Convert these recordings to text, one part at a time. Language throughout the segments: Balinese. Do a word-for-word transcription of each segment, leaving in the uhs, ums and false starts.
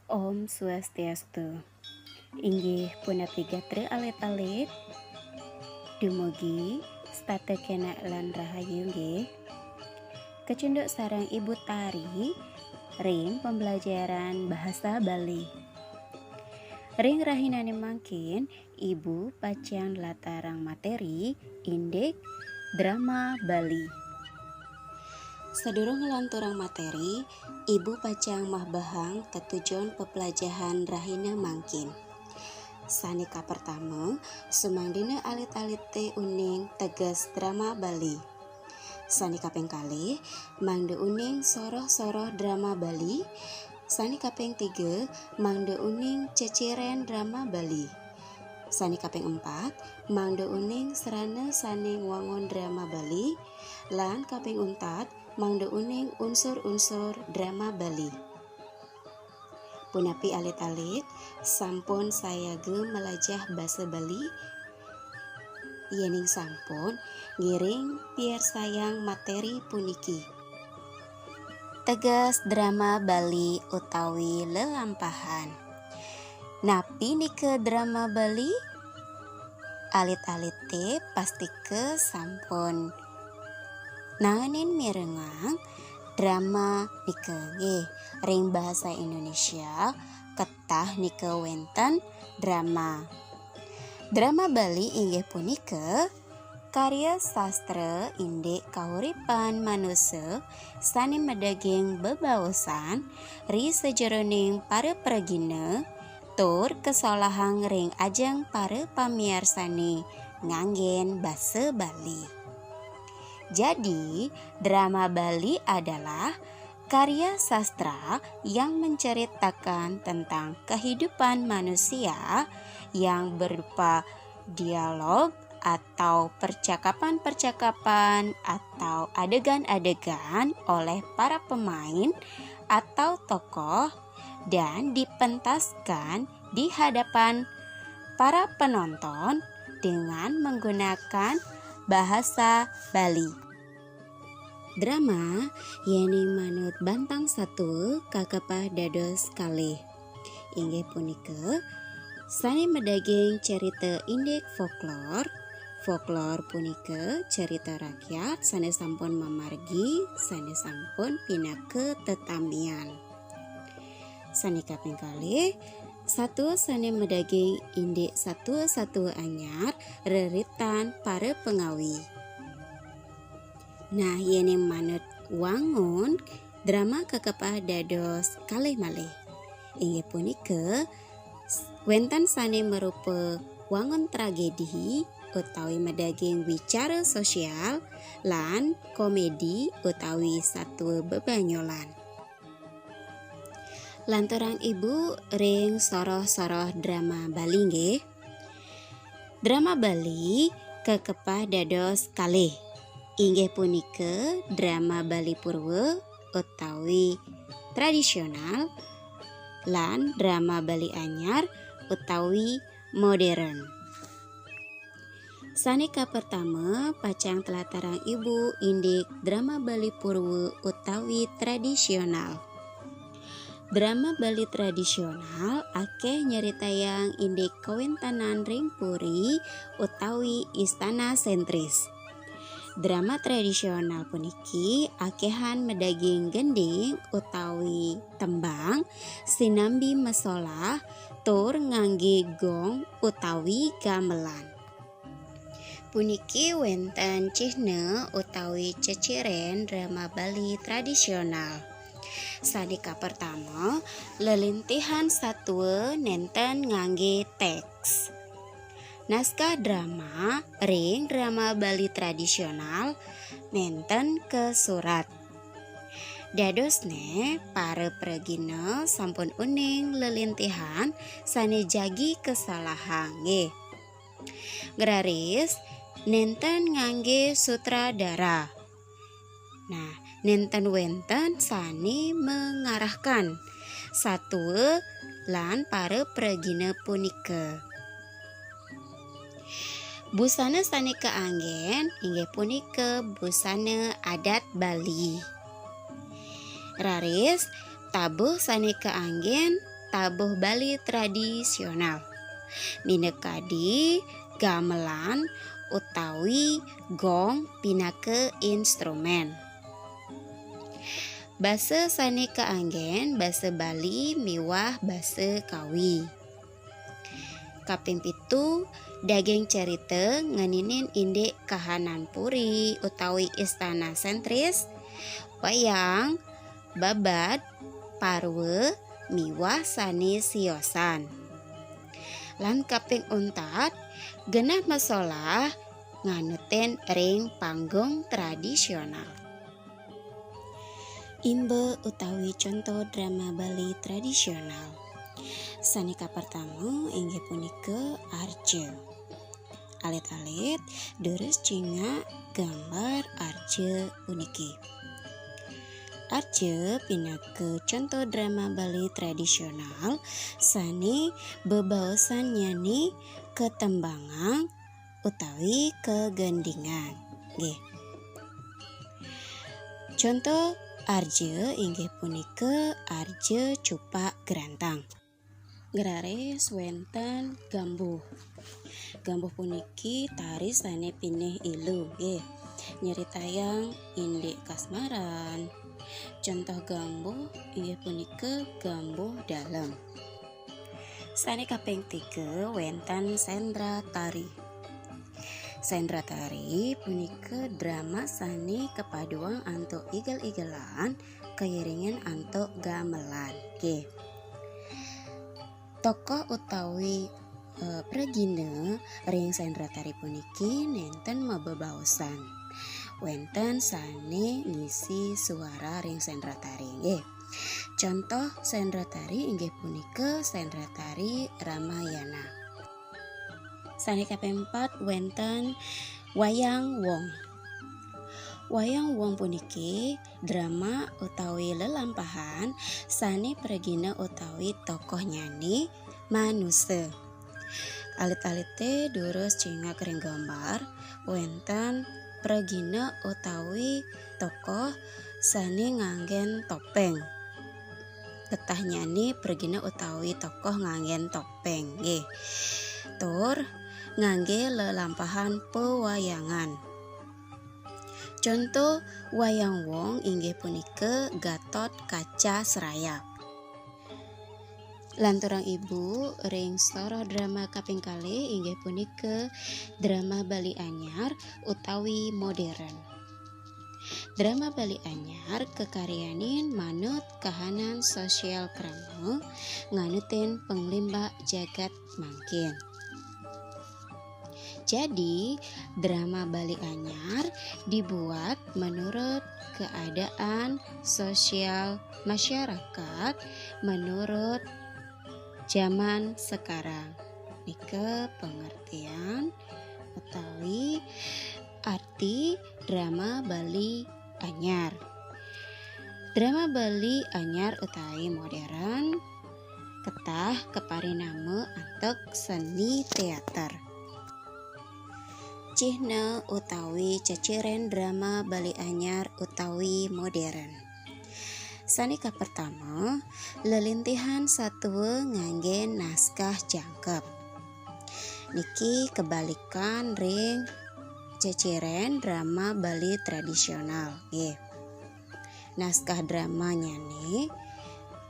Om Swastiastu. Inggih punapi gatra alit-alit. Dumugi setata kenak lan rahayu nggih. Kecunduk sareng Ibu Tari ring pembelajaran bahasa Bali. Ring rahinane mangkin, Ibu pacang latarang materi indik drama Bali. Sadurung nglanturang materi, Ibu pacang mahbahang tetujon pepelajahan rahina mangkin. Sane kapertama, sumangdina alit-alite uning teges drama Bali. Sane kaping kalih, mangda uning soroh-soroh drama Bali. Sane kaping tiga, mangda uning ceciren drama Bali. Sane kaping empat, mangda uning serana sane ngwangun drama Bali. Lan kaping untat, mangda uning unsur-unsur drama Bali. Punapi alit-alit, sampun sayaga melajah basa Bali? Yening sampun, ngiring piarsayang materi puniki. Teges drama Bali utawi lelampahan. Napi nika drama Bali? Alit-alite pastika sampun naenin mirengang drama nika nggih. Ring bahasa Indonesia, ketah nika wenten drama. Drama Bali inggih punika karya sastra indik kauripan manusa sane madaging bebaosan ri sajeroning para pragina tur kasolahang ring ajeng para pamiarsane nganggen basa Bali. Jadi, drama Bali adalah karya sastra yang menceritakan tentang kehidupan manusia yang berupa dialog atau percakapan-percakapan atau adegan-adegan oleh para pemain atau tokoh dan dipentaskan di hadapan para penonton dengan menggunakan bahasa Bali. Drama yening manut bantang satua kakepah dados kalih. Inggih punika sane madaging cerita indik folklor. Folklor punika cerita rakyat sane sampun mamargi, sane sampun pinaka tetamian. Sane kaping kalih, satua sane madaging indik satua-satua anyar reritan para pangawi. Nah, yening manut wangun, drama kakepah dados kalih malih. Inggih punika, wenten sane marupa wangun tragedi utawi madaging wicara sosial lan komedi utawi satua bebanyolan. Lanturang Ibu ring soroh-soroh drama Bali nggih. Drama Bali kakepah dados kalih. Inggih punika drama Bali Purwa utawi tradisional lan drama Bali Anyar utawi modern. Sane kapertama, pacang tlatarang Ibu indik drama Bali Purwa utawi tradisional. Drama Bali tradisional akeh nyeritayang indik kawentenan ring puri utawi istana sentris. Drama tradisional puniki akehan madaging gending utawi tembang, sinambi masolah, tur ngangge gong utawi gamelan. Puniki wenten cihna utawi ceciren drama Bali tradisional. Sane kapertama, lelintihan satua nenten ngangge teks. Naskah drama ring drama Bali tradisional nenten kasurat. Dadosne, para pragina sampun uning lelintihan sane jagi kasolahang nggih. Ngraris, nenten ngangge sutradara. Nah, nenten wenten sane mengarahkan satua lan para pragina punika. Busana sane kaanggen inggih punika busana adat Bali. Raris, tabuh sane kaanggen tabuh Bali tradisional. Minakadi gamelan utawi gong pinaka instrumen. Basa sane kaanggen basa Bali miwah basa Kawi. Kaping pitu, daging cerita ngeninin indik kahanan puri utawi istana sentris, wayang, babad, parwa, miwah sane siosan. Lan kaping untat, genah masolah nganutin ring panggung tradisional. Imba utawi conto drama Bali tradisional. Sane kapertama inggih punika Arja. Alit-alit, durus cingak gambar Arja puniki. Arja pinaka conto drama Bali tradisional sane bebaosannyane katembangang utawi kagendingang. Nggih. Conto Arja inggih punika Arja Cupak Grantang. Ngraris wenten Gambuh. Gambuh puniki tari sane pinih ilu, nggih. Nyeritayang indik kasmaran. Contoh Gambuh inggih punika Gambuh Dalem. Sane kaping tiga wenten Sendra Tari. Sendra Tari punika drama sane kapaduang antuk igel-igelan kairingin antuk gamelan. Nggih. Tokoh utawi, eh, pragina ring Sendra Tari puniki nenten mabebaosan. Wenten sane ngisi suara ring Sendra Tari, nggih. Contoh Sendra Tari inggih punika Sendra Tari Ramayana. Sane kaping pat wenten Wayang Wong. Wayang Wong puniki drama utawi lelampahan sane pragina utawi tokohnyane manusa. Alit-alite durus cingak ring gambar, wenten pragina utawi tokoh sane nganggen topeng. Ketahnyane pragina utawi tokoh nganggen topeng, nggih. Tur ngangge lelampahan pewayangan. Conto Wayang Wong inggih punika Gatot Kaca Sraya. Lanturang ibu ring soroh drama kaping kalih inggih punika drama Bali Anyar utawi modern. Drama Bali Anyar kakaryanin manut kahanan sosial krama nganutin panglimbak jagat mangkin. Jadi, drama Bali Anyar dibuat menurut keadaan sosial masyarakat, menurut zaman sekarang. Nika pengertian utawi arti drama Bali Anyar. Drama Bali Anyar utawi modern ketah kaparinama antuk seni teater. Cihna utawi ceciren drama Bali Anyar utawi modern. Sane kapertama, lelintihan satua ngangge naskah jangkep. Niki kebalikan ring ceciren drama Bali tradisional, nggih. Naskah dramanyane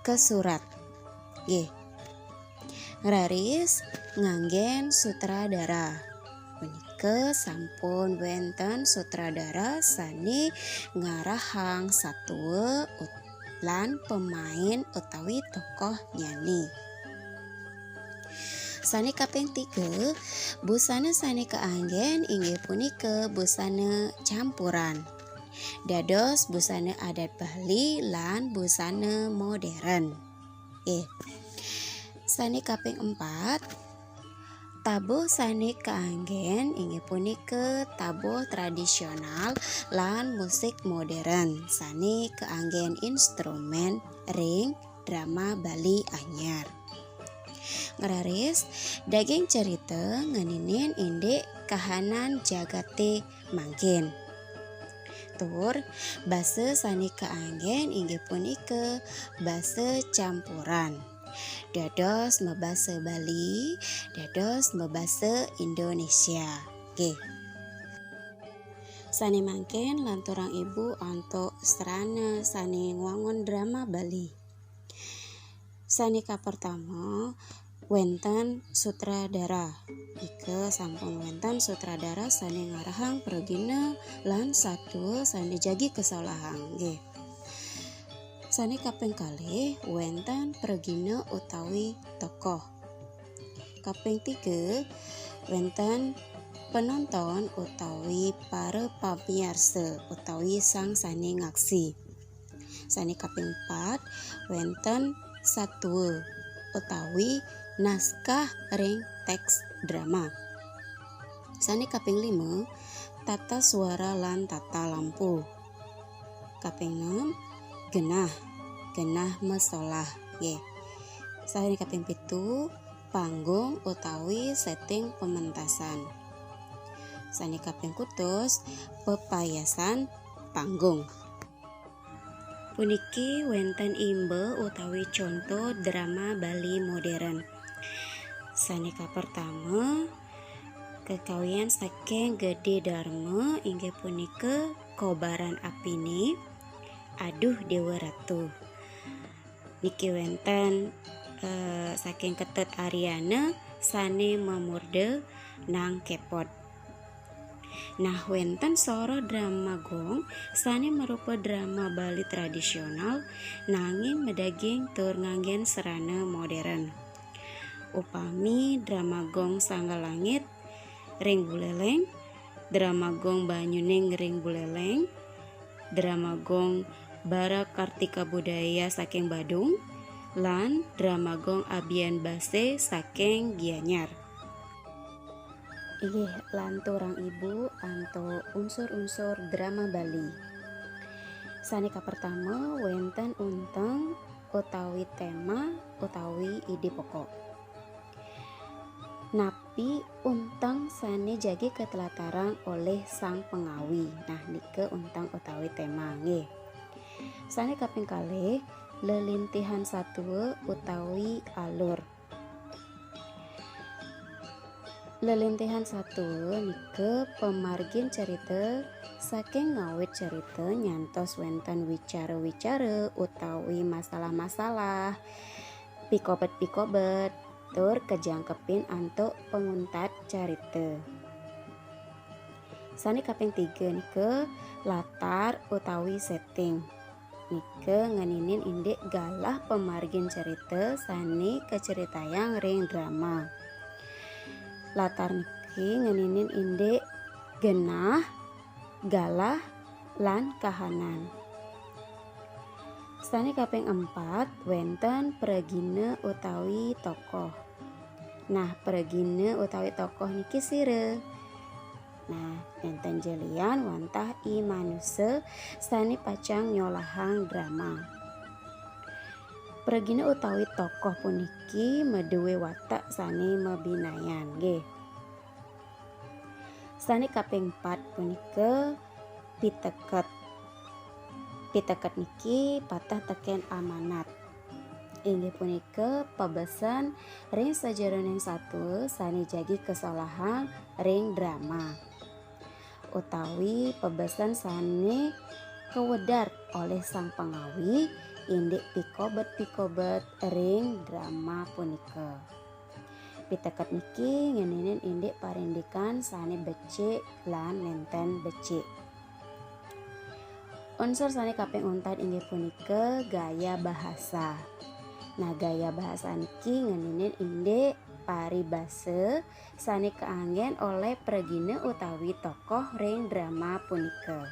kasurat, nggih. Ngraris nganggen sutradara. Punika sampun wenten sutradara sane ngarahang satua ut-, lan pemain utawi tokohnyane. Sane kaping tiga, busana sane kaanggen inggih punika busana campuran. Dados busana adat Bali lan busana modern. Nggih. Sane kaping empat, tabuh sane kaanggen inggih punika tabuh tradisional lan musik modern sane kaanggen instrumen ring drama Bali Anyar. Ngraris, daging cerita ngeninin indik kahanan jagate mangkin. Tur, basa sane kaanggen inggih punika basa campuran. dados mabasa Bali, dados mabasa Indonesia. Nggih. Sane mangkin lanturang ibu antuk srana sane ngwangun drama Bali. Sane kapertama, wenten sutradara. Nika sampun wenten sutradara sane ngarahang pragina lan satua sane jagi kasolahang, nggih. Sane kaping kalih, wenten pragina utawi tokoh. Kaping tiga, wenten penonton utawi para pamiarsa utawi sang sane ngaksi. Sane kaping pat, wenten satua utawi naskah ring teks drama. Sane kaping lima, tata suara lan tata lampu. Kaping enam, genah, genah masolah, nggih. Sane kaping pitu, panggung utawi setting pementasan. Sane kaping kutus, pepayasan panggung. Puniki wenten imba utawi conto drama Bali modern. Sane kapertama, kekawian saking Gede Darma inggih punika Kobaran Apine, Aduh Dewa Ratu. Niki wenten, eh, saking Ketut Aryana sane mamurda Nang Kepot. Nah, wenten soroh drama gong sane marupa drama Bali tradisional nanging madaging tur nganggen serana modern. Upami drama gong Sangga Langit ring Buleleng, drama gong Banyuning ring Buleleng, drama gong Bara Kartika Budaya saking Badung, lan drama gong Abian Base saking Gianyar. Inggih, lanturang ibu antuk unsur-unsur drama Bali. Sane kapertama, wenten unteng utawi tema utawi ide pokok. Napi unteng sane jagi katlatarang olih sang pangawi? Nah, nika unteng utawi tema, nggih. Sane kaping kalih, lelintihan satua utawi alur. Lelintihan satua nika pamargin cerita saking ngawit cerita nyantos wenten wicara-wicara utawi masalah-masalah, pikobet-pikobet, tur kajangkepin antuk panguntat carita. Sane kaping tiga nika latar utawi setting. Nika ngeninin indik galah pamargin carita sane kacaritayang ring drama. Latar niki ngeninin indik genah, galah, lan kahanan. Sane kaping empat, wenten pragina utawi tokoh. Nah, pragina utawi tokoh niki sira? Nah, nenten jelian wantah i manusa sane pacang nyolahang drama. Pragina utawi tokoh puniki madue watak sane mabinayan, nggih. Sane kaping pat punika piteket. Piteket niki pateh teken amanat. Inggih punika pabesen ring sajeroning satua sane jagi kasolahang ring drama, utawi pabesen sane kawedar olih sang pangawi indik pikobet-pikobet ring drama punika. Piteket niki ngeninin indik parindikan sane becik lan nenten becik. Unsur sane kaping untat inggih punika gaya bahasa. Nah, gaya bahasa niki ngeninin indik paribasa sane kaanggen olih pragina utawi tokoh ring drama punika.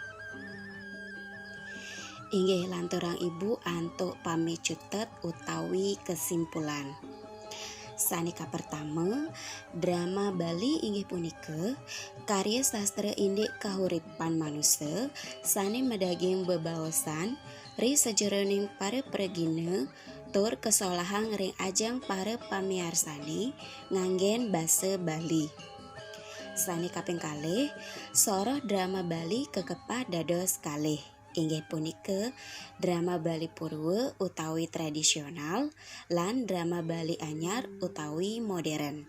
Inggih, lanturang ibu antuk pamicutet utawi kesimpulan. Sane kapertama, drama Bali inggih punika karya sastra indik kahuripan manusa sane madaging bebaosan ri sajeroning para pragina tur kasolahang ring ajeng para pamiarsane nganggen basa Bali. Sane kaping kalih, soroh drama Bali kakepah dados kalih. inggih punika drama Bali Purwa utawi tradisional lan drama Bali Anyar utawi modern.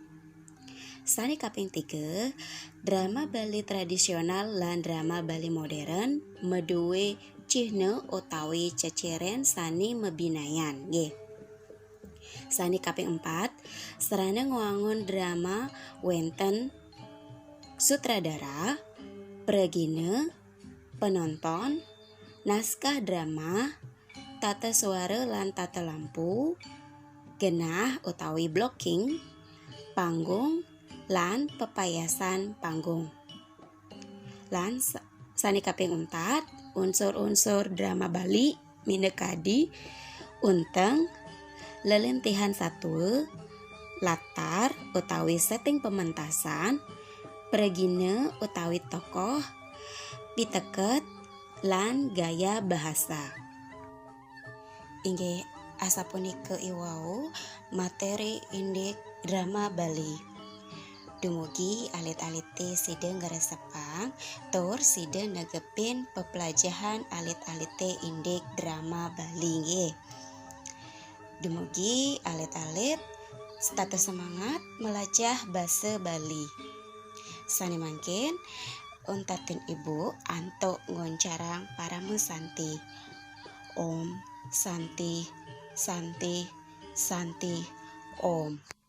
Sane kaping tiga, drama Bali tradisional lan drama Bali modern maduwe cihna utawi ceciren sane mabinayan, nggih. Sane kaping empat, sarana ngwangun drama wenten sutradara, pragina, penonton, naskah drama, tata suara lan tata lampu, genah utawi blocking, panggung, lan pepayasan panggung. Lan sa- sane kaping untat, unsur-unsur drama Bali minakadi unteng, lelintihan satua, latar utawi setting pementasan, pragina utawi tokoh, piteket, lan gaya bahasa. Inggih asapunika iwau materi indik drama Bali. Dumugi alit-alite sida ngresepang tur sida negepin peplajahan alit-alite indik drama Bali nggih. Dumugi alit-alit setata semangat melajah basa Bali. Sane mangkin, untatin Ibu antuk nguncarang parama santi. Om Santi, Santi, Santi, Om.